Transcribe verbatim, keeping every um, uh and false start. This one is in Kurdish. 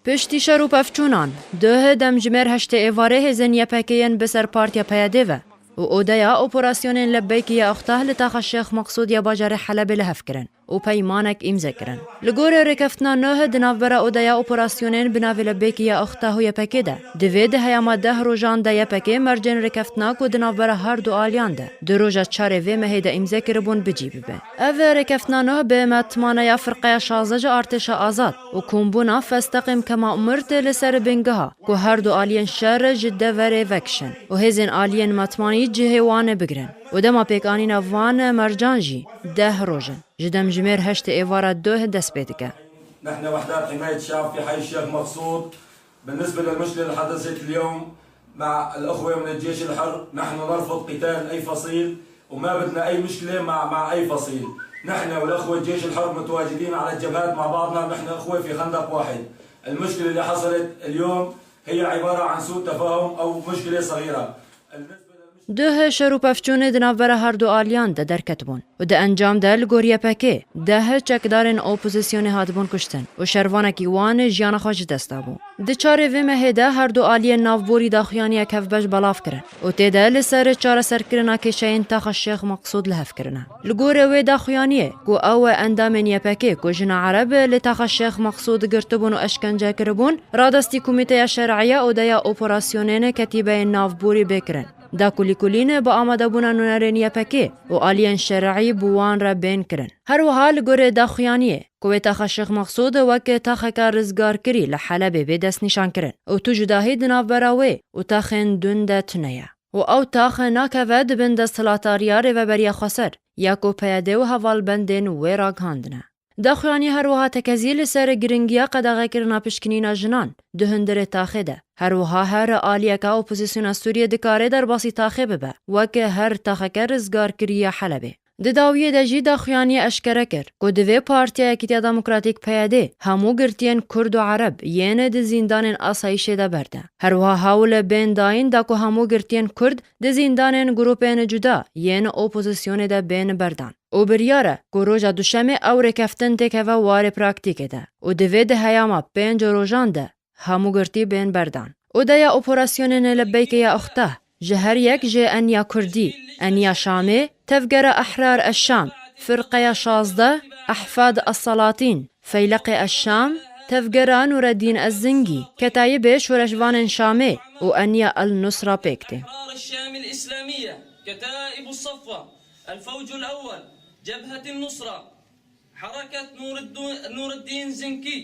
Piştî şer û pevçûnan, duh demjimêr heştê êvarê hêzên Y P K yên bi ser Partiya P Y D ve û odeya operasyonên Lebbeykî ya Oxtah li taxa Şêx Meqsûd ya bajarê Helebê li hev kirin û peymanek îmze kirin. Li gorî rêkeftina neh di navbera odeya operasyonên bi navê Lebbeykî ya Oxtah û Y P K de, divê di heyama deh rojan de Y P K mercên rêkeftina ku di navbera her du aliyan de di roja çarê vê mehê de îmze kiribûn bicî bibe. Ev rêkeftina neh bi metmaneya firqeya şazdeh ji artêşa azad û kombûna Festeqim Kema Umirt li ser bingeha ku her du aliyên şer ji deverê vekişin û hêzên aliyên metmanî cihê wan bigirin û dema pêkanîna van mercan jî deh roj in. Ji demjimêr heştê êvara duh dest pê dike. نحن وحدات حماية الشعب في حي الشيخ مقصود. بالنسبة للمشكلة اللي حدثت اليوم مع الأخوة من الجيش الحر، نحن نرفض قتال أي فصيل، وما بدنا أي مشكلة مع، مع أي فصيل. نحن والأخوة الجيش الحر متواجدين على الجبهات مع بعضنا، نحن أخوة في خندق واحد. المشكلة اللي حصلت اليوم هي عبارة عن سوء تفاهم أو مشكلة صغيرة. Duh şer û pevçûnê di navbera her du aliyan de derketibûn û di encam de li gor Y P K deh çekdarên opozîsyonê hatibûn kuştin û şervanekî wan jiyana xwe ji dest dabû. Di çarê vê mehê de her du aliyên navborî daxuyaniyek hevbeş belav kirin û tê de li ser çareserkirina kêşeyên taxa Şêx Meqsûd li hev kirine. Li gorî wê daxuyaniyê ku ew endamên Y P K ku jina Ereb li taxa Şêx Meqsûd girtibûn û eşkence kiribûn, radestî Komîteya Şer'î ya Odeya Operasyonên Ketîbeyên Navborî bê kirin. Da kulîkulîn bi amadebûna nûnerên Y P K û aliyên şer'î bi wan re bên kirin. Her wiha li gorî daxuyaniyê ku wê taxa Şêx Meqsûd wek taxeke rizgarkirî li Helebê bê destnîşankirin û tu cudahî di navbera wê û taxên din de tune ye û ew tax nakeve di bin desthilatdariya Rêveberiya Xweser ya ku P Y D û hevalbendên wê ragihandine. Daxuyanî her wiha tekezî li ser giringiya qedexekirina pişkinîna jinan di hundirê taxê de. Her wiha her aliyeke opozîsyona Sûriyê dikare derbasî taxê bibe, wek her taxeke rizgarkirî ya Helebê. Di dawiyê de jî daxuyaniyê eşkere kir ku divê Partiya Yekîtiya Demokratîk P Y D hemû girtiyên Kurd û Ereb yên di zîndanên asayîşê de berde. Her wiha hewl bên dayîn da ku hemû girtiyên Kurd di zîndanên grûpên cuda yên opozîsyonê de bên berdan. Û biryar e ku roja Duşemê ew rêkeftin têkeve warê praktîkê de û divê di heyama pênc rojan de hemû girtî bên berdan. Odeya Operasyonên Lebbeykê ya Oxtah ji her yek ji Enya Kurdî, Enya Şamê, Tevgera Ehrar Eşşam, Firqeya şazdeh, Ehfad Esalatîn, Feyleqê Eşşam, Tevgera Nûreddîn Ezzingî, Ketayibê Şoreşvanên Şamê û Enya El Nusra pêk tê. أحرار الشام الإسلامية، كتائب الصفوة، الفوج الأول، جبهة النصرة، حركة نور الدو-، نور الدين زنكي،